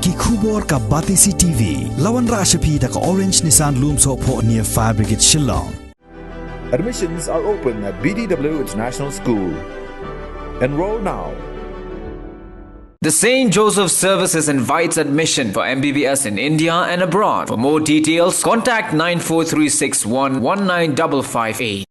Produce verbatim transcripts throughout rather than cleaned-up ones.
Ki khubor ka Batesi T V. La wanrah sha phi da ka Orange Nissan Lumsohphoh near Fire Brigade Shillong. Admissions are open at B D W International School. Enroll now. The Saint Joseph Services invites admission for M B B S in India and abroad. For more details, contact nine four three six one one nine double five eight.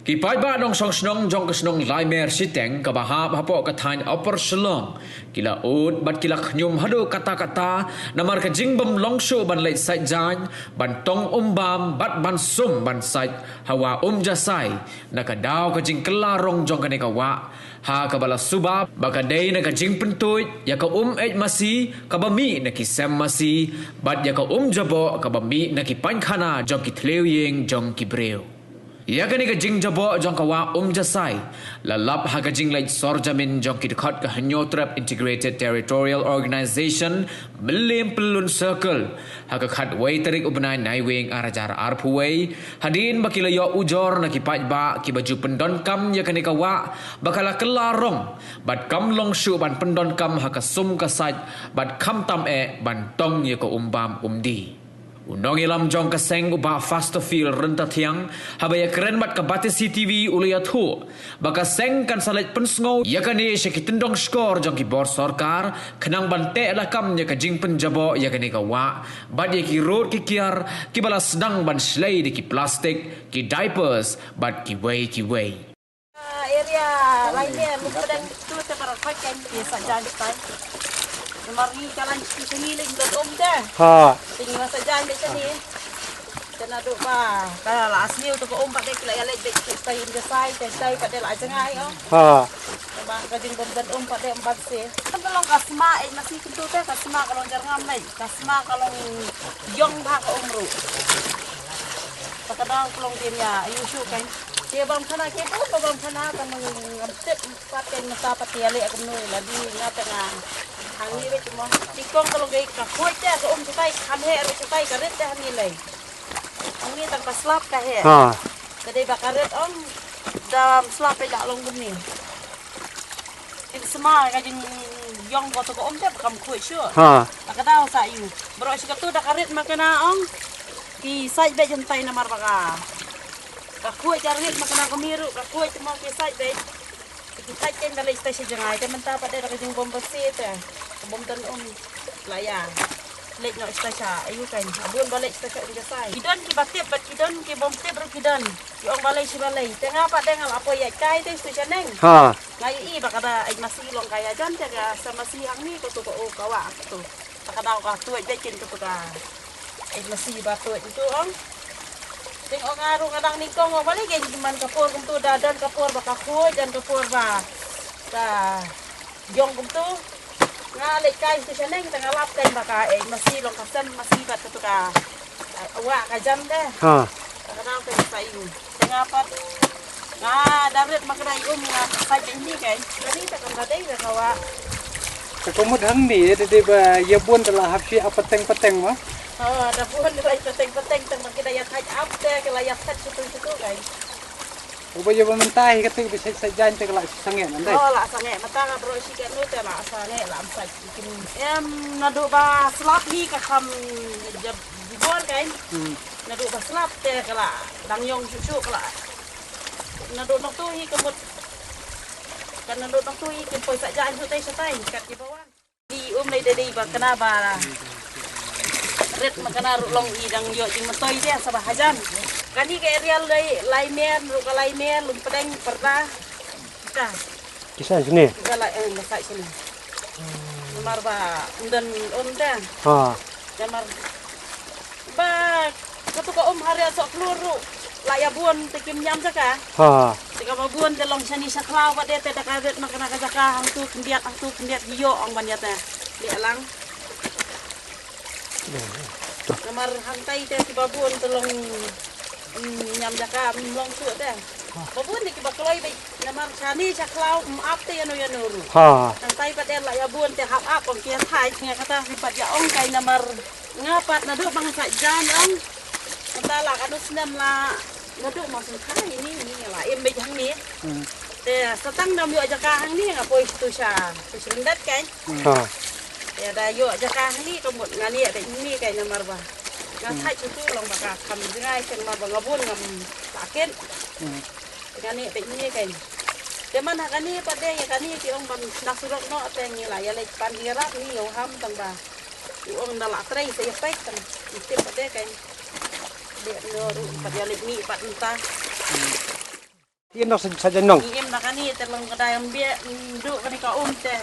Ki paidbah nongshong shnong jong ka shnong Laimer Shiteng kaba hap hapoh ka thaiñ Upper Shillong ki la ud bad ki la khñium haduh katta katta namar ka jingbym long shuh ban leit sait jaiñ, ban tong um bam bad ban sum ban sait ha Wah Umjasai na ka daw ka jingkylla rong jong kane ka wah, ha kaba la suba ba ka dei na ka jingpyntuid ïa ka um eit masi kaba mih na ki sem masi bad ïa ka um jaboh kaba mih na ki painkhana jong ki thliew ïing jong ki briew. Ïa kane ka jingjaboh jong ka Wah Umjasai la lap ha ka jingleit sor jamin jong ki dkhot ka Hynñiewtrep Integrated Territorial Organization, Mylliem Pyllun Circle, ha ka khatwei tarik u bnai Naiwieng ar hajar arphew wei, hadien ba ki la ïoh ujor na ki paidbah kiba ju pyndonkam ïa kane ka wah ba ka la kylla rong bad kam long shuh ban pyndonkam ha ka sum ka sait bad khamtam eh ban tong ïa ka um bam um die. U nongïalam jong ka seng u Bah Fastofil Ryntathiang, haba ïakren bad ka Batesi T V u la ïathuh ba ka seng kan sa leit pynsngew ïa kane sha ki tyndong shkor jong ki bor sorkar, khnang ban teh lakam ïa ka jingpynjaboh ïa kane ka wah bad ïa ki rud ki kiar kiba la sdang ban shlei da ki plastik, ki diapers bad kiwei kiwei. Ah, area lain dia, mungkin ada tu, saya para pakai dia saja depan. Namar ngi ka lain tu sini lagi dah om dah. Ha. Tinggal saja di sini. Kena duk ba. Kalau lah asli tu ko om pat dek la ïaleit dek tu tai dia sai, tai tai pat dek la jngai oh. Ha. Ba ka jingbam dan om pat dek empat se. Kan tolong ka sma eh masih tentu teh ka sma kalau jarngam nai. Ka sma kalau yong ba ka umru. Pakadang tolong dia nya, ayu shu kan. Ke bam khana ke bam bam khana ka mung ngam tip pat ken mata pat ïaleh kumno lagi nga tengah. Hangi wei cuma. Tikong kalau gai ka khuid te ka um chutai kham he ru chutai ka rit te hangi lei. Hangi tang ka slap ka he. Ha. Ka dei ba ka rit ong dam slap pe dak long kumni. Kin sma ka jing yong ko to ka um te ba kam khuid shu. Ha. Ka daw sa yu. Bro shi ka tu da ka rit ma kana ong. Ki sait be jin tai namar ba ka. Ka khuid ka rit ma kana ka miru ka khuid ma ki sait be. Ki sait ken da lei stai shi jangai te menta pa de da ka jing bom ba se te. Ka bom tan um. La ya. Leit noh sha sha, ayu kan. Abun ba leit sha sha um ja sai. Ki don ki ba tip, bad ki don ki bom tip ruh ki don. Ki ong ba leit shi ba leit. Te nga pat deng la poi ïa kai te sha sha neng. Ha. Nga ïohi ba ka da ai masi long ka ïa jan te ka sa masi hangne ko tu ko o ka wa ko tu. Ta ka daw ka tuid de kin ko tu ka. Ai masi ba tuid tu ong. Teng ong nga ruh nga dang nyngkong ong ba leit gen man ka por kum tu da don ka por ba ka khuid don ka por ba. Ka jong kum tu. Nga leit kai tu shaneng tang nga lap ten ba ka eh masi long ka sem masi bat ka tu ka. Wa ka jam de. Ha. Ka dang ka sa yu. Tang nga pat. Nga darit ma ka dai um nga sai de ni kai. Jadi ta kan ka dai ka wa. Ka kumut hangne de de ba ïa bun da la hap shi ap pateng pateng ma. Oh, da bun da la pateng pateng tang ma ki da ïa thaj ap te ka la ïa thaj situ situ kai. Uba ïa ba mynta hi kata ba sait sait jan te ka la sangeh nan dai. Oh, la sangeh mynta nga bro shi ka nu te la sangeh la am sait kim em naduh ba slap hi ka kham jab jubor kai. Hmm. Naduh ba slap te ka la dang yong shu shu ka la. Naduh nok tu hi ka mut. Kan naduh nok tu hi kim poi sait jan shu tai shu tai kat ki bawang. Di um lei dei dei ba kena ba ret ma kena ruh long i dang ïoh jingmyntoi dia sa ba hajan. Kani ka area lei Laimer ruh ka Laimer Lumpdeng Perda. Kita. Kisa sini. Kita la eh la sai sini. Namar ba undan um da. Ha. Namar Ba katu ka um haria sok klur ruh la ïa bun te kim ñiam jaka. Ha. Te kaba bun te long shani sha khlaw ba de te da ka ret ma kena ka jaka hangtu khyndiat hangtu khyndiat ïoh ong ban ïa te. Leh lang. Namar hangtai te kiba bun te long, mm, ñiam jaka, mm, long shuh te. Ba bun te kiba kloi ba namar shani sha khlaw, mm, ap te ïano ïano ruh. Ha. Hangtai pat te la ïa bun te hap ap ong ki ïa thait nga kata ki pat ïa ong kai namar Nga pat naduh ba nga sait jan ong. Mynta la katno snem la naduh ma sngewthuh ïa ini, ini nga la im beit hangne. Hmm. Te sa tang dang ïoh jaka hangne nga poi tu sha, tu sha lyndet kan. Hmm. Ha. Ïa da ïoh jaka hangne ka mut nga ne beit hangne kein namar ba nga thait shuh shuh long ba ka kham jngai kein namar ba nga bun ngam lah kit. Nga ne beit hangne kein. Te man ha kane pat de ïa kane ki ong ban shna surok noh te ngi la ïa leit pan ïarap ngi ïa u Ham tang ba u ong da la trei sa ïa peit tang. Ngi tip pat de kein. De no ruh pat ïa leit mih pat mynta. Im noh sa, sa jan nong. Ngi im na kane te long ka dai ym bia, ym duh kane ka um te.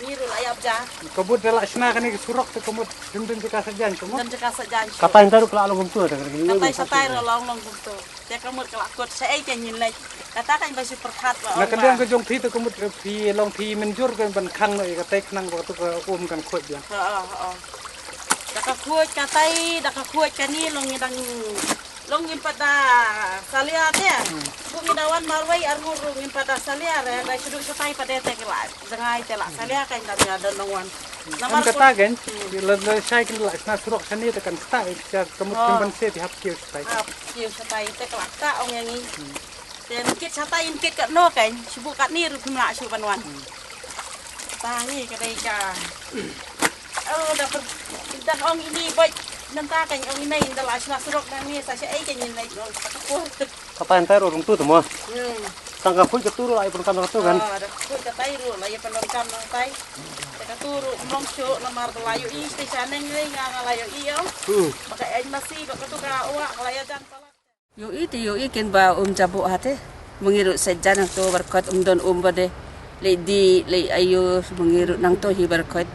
Ngi ruh la ïap ja. Ka mut da la shna kane ka surok te ka mut dun dun jaka sa jan ka mut. Dun jaka sa jan. Katai nta ruh ka la long kumto te ka. Katai satai ruh long long kumto. Te ka mut ka la kut sa ei te ngin leit. Kata kan ba shi pyrkhat ba. Na ka liang ka jong phi te ka mut phi long phi mynjur kan ban khang noh ïa katai khnang ba tu ka um kan khuid biang. Ha ha ha. Da ka khuid katai, da ka khuid kane long ngi dang Long ngim pat da salia te. Ku ngi da wan marwei ar ngur ruh ngim pat da salia re, da shu duk shatai pat de te ki la jngai te la salia kan da nia don nong wan. Namar kata kan, la la shai kin la shna surok shane te kan kata, ka mut kin ban se ti hap kiew shatai. Hap kiew shatai te ka la kata ong ïa ngi. Te ngin kit shatai ngin kit katno kan, shu buh katne ruh kim lah shu ban wan. Ta ngi ka dei ka. Oh, da per, da ong ini bait nanta kan ong ini da la shna surok da ni sa sha ei kan ini ong ka por. Ka tai ntai ro rung tu tu mo. Hmm. Tang ka khuid ka tu ro ai pun kam ka tu kan. Ah, da khuid ka tai ro la ïa pun kam nang tai. Da ka tu ro mong shu namar da la ïoh i station neng ni nga nga la ïoh i ong. Hmm. Maka ai masi ba ka tu ka wa ka la ïa jan pala. Ïohi te ïohi kin ba um jaboh ha te. Ma ngi ruh sait jan hangto barkhot um don um ba de. Leit dih leit ayu ma ngi ruh nangto hi barkhot.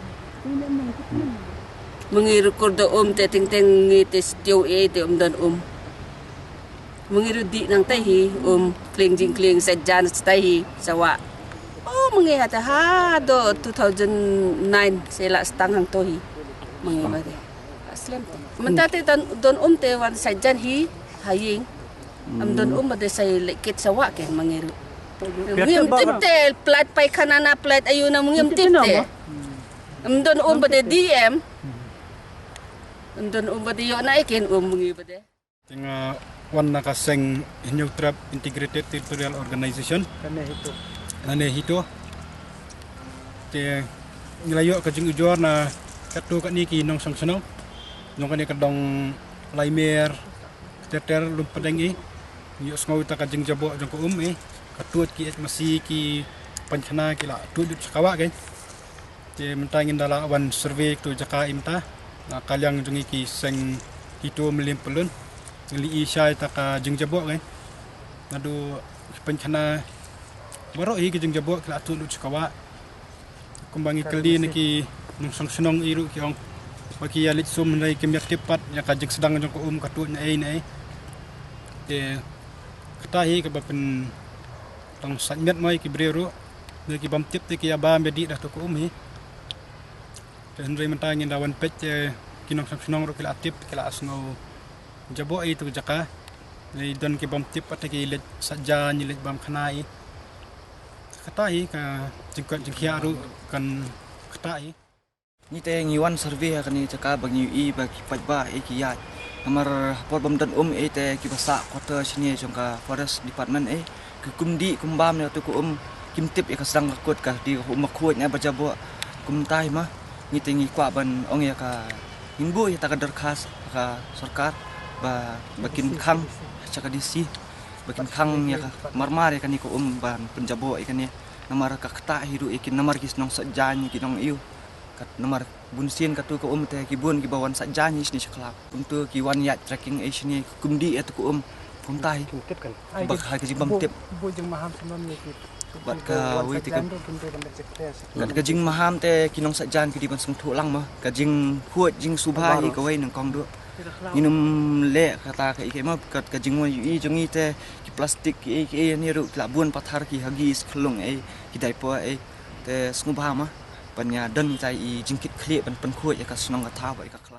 Ma ngi ruh kur da um te teng teng ngi te stiew ei te um don um. Ma ngi ruh dih nangtai hi um klieng jingklieng sait jan stai hi sa wah. Oh ma ngi ha te ha do two thousand nine sa la stang hangto hi. Ma ngi ba de. Aslem te. Mynta te don, don um te wan sait jan hi ha ïing. Am don um ba de sa leit kit sa wah ken ma ngi ruh. Ngim tip te plat paikhana na plat ayu na ngim tip te. Am don um ba de D M. Am don um ba de ïoh na ei ken um ma ngi ba de. Te nga wan na ka seng Hynñiewtrep Integrated Territorial Organization. Kane hito. Kane hito. Te ngi la ïoh ka jingujor na katto katne ki nongshong shnong. Jong kane ka dong Laimer ter ter lum pdeng i. Ngi ïohsngew ïa ka jingjaboh jong ka um i. Ka tuid ki ej masi ki paikhana ki la tuid lut sha ka wah kein. Te mynta ngin da la wan survey tu jaka i mynta. Na ka liang jong ngi ki seng hito Mylliem Pyllun. Ngi la i shai ïa ka jingjaboh kein. Naduh ki paikhana baroh hi ki jingjaboh ki la tuid lut sha ka wah. Kumba ngi kylli na ki nongshong shnong i ruh ki ong ba ki ïa leit sum hynrei kim ïa tip pat ïa ka jingsdang jong ka um ka tuid na ei na ei. Te kata hi kaba pyntong sait miet mo ïa ki briew ruh. Na ki bym tip te ki ïa bam ïa dih da tu ka um hi. Te hynrei mynta ngin da wan peit te ki nongshong shnong ruh ki la tip ki la sngew jaboh i tu jaka. Ngi don ki bym tip pat te ki leit sait jan i leit bam khana i. Kata hi ka jingkoit jingkhiah ruh kan kata hi. Ngi te ngi wan survey ha kane jaka ba ngi ïohi ba ki paidbah e ki ïaid. Namar ha por bym don um e te ki ba sah quarter shane jong ka forest department e ki kum dih kum bam ïa tu ka um kim tip ïa ka sdang ka kut ka dei ka um ba khuid ne ba jaboh. Kumta hi ma ngi te ngi kwah ban ong ïa ka ngin buh ïa ta ka dorkhas ha ka sorkar ba ba kin khang sha ka D C ba kin khang ïa ka marmar ïa kane ka um ban pynjaboh ïa kane. Namar ka ktah hi ruh ïa ki namar ki nongshah jaiñ ki nong ïu. Kat namar bun sien katu ka um te ki bun ki ba wan shah jaiñ hi shane sha khlaw. Kumtu ki wan ïaid trekking ei shane kum dih ïa tu ka um. Kumta hi. Kim tip kan. Ba ha ka jingbym tip. Bad ka wei te ka, kat ka jingmaham te ki nongshah jaiñ ki dei ban sngewthuh lang ma. Ka jingkhuid jingsngewbha hi kawei nyngkong duh. Ngin ym leh kata kaei kaei ma, kat ka jingwan ïohi jong ngi te ki plastik kiei kiei ne ruh ki la bun pathar ki Huggies khlung ei ki diaper ei. Te sngewbha ma ban ïa don ita i jingkitkhlieh ban pynkhuid ïa ka shnong ka thaw bad ïa ka